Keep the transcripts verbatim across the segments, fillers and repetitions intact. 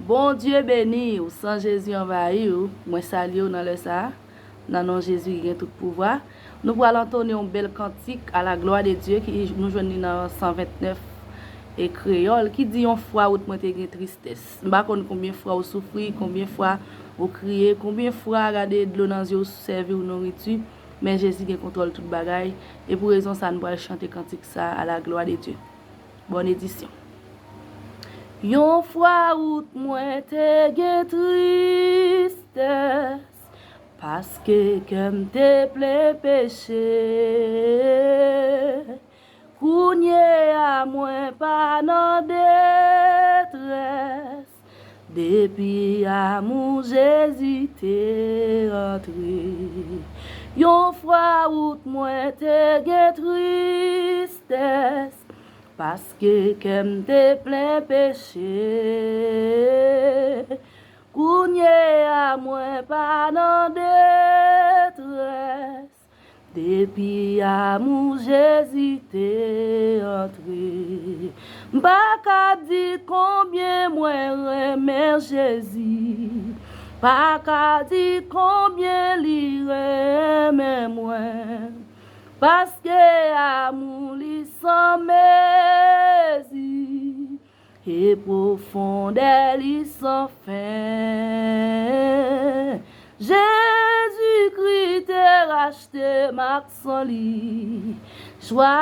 Bondye beni w, san Jezi anvayi w. Mwen salye w nan lè sa a, nan non Jezi ki gen tout pouvwa. Nou pral antone yon bèl kantik à la gloire de Dieu ki nou jwenn li nan san ventnèf e kreyòl, ki di: yon fwa wout mwen te gen tristès. M pa konn konbyen fwa w soufri, konbyen fwa w kriye, konbyen fwa gade dlo nan zye w sèvi w noriti, men Jezi gen kontwòl tout bagay. E pou rezon sa a, nou pral chante kantik sa a, à la gloire de Dieu. Bòn edisyon. Yon fwa wout mwen te gen tristès, paske kè m te plen peche. Kounye a mwen pa nan detrès, depi amou Jezi te antre. Yon fwa wout mwen te gen tristès, paske kè m te plen peche. Kounye a mwen pa nan detrès, depi amou Jezi te antre. M pa ka di konbyen mwen renmen Jezi, pa ka di konbyen li renmen mwen, paske amou li san mezi e pwofondè li san fen. Jezikri te rachte m ak san li. Jwa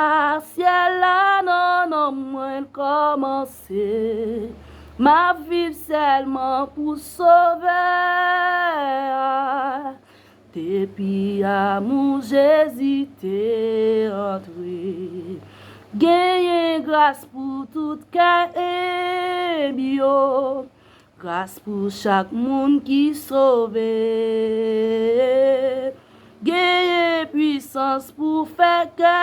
syèl la nan nanm mwen kòmanse. M ap viv sèlman pou Sovè a. Depi amou Jezi te antre, genyen gras pou tout kè enbi yo, gras pou chak moun ki sove. Genyen pwisans pou fè kè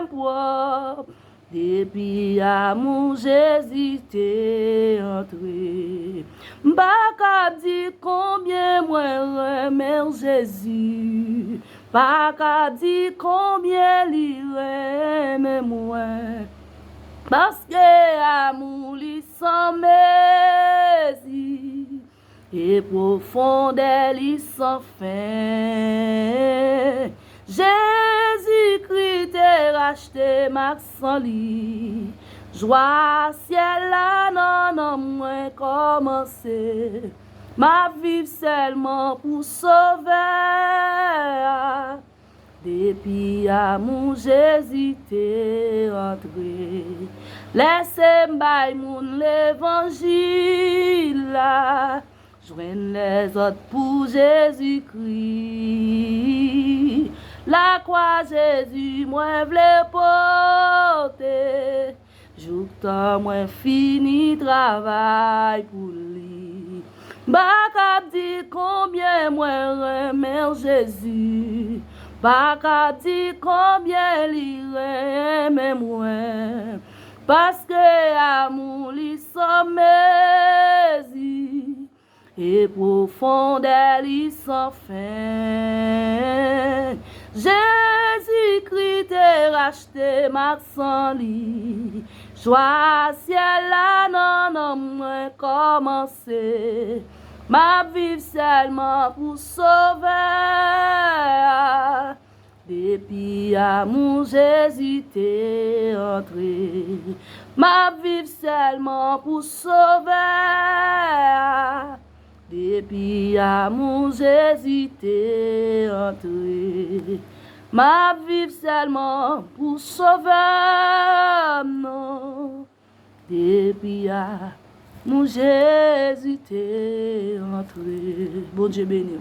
m pwòp, depi amou Jezi te antre. M pa ka di konbyen mwen renmen Jezi, pa ka di konbyen li renmen mwen. Paske amou li san mezi e pwofondè li san fen. Jezikri te rachte m ak san li. Jwa syèl la nan nanm mwen kòmanse. M ap viv sèlman pou Sovè a. Depi amou Jezi te antre, lèse m bay moun levanjil la. Jwenn lèzòt pou Jezikri. Lakwa Jezi mwen vle pote. Jouktan mwen fini travay pou li. M pa ka di konbyen mwen renmen Jezi. M pa ka di konbyen li renmen mwen. Paske amou li san mezi e pwofondè li san fen. Jezikri te rachte m ak san li. Jwa syèl la nan nanm mwen kòmanse. M ap viv sèlman pou Sovè a. Depi amou Jezi te antre, m ap viv sèlman pou Sovè a. Depi amou Jezi te antre, m ap viv sèlman pou Sovè m nan. Depi amou Jezi te antre. Bondye beni w.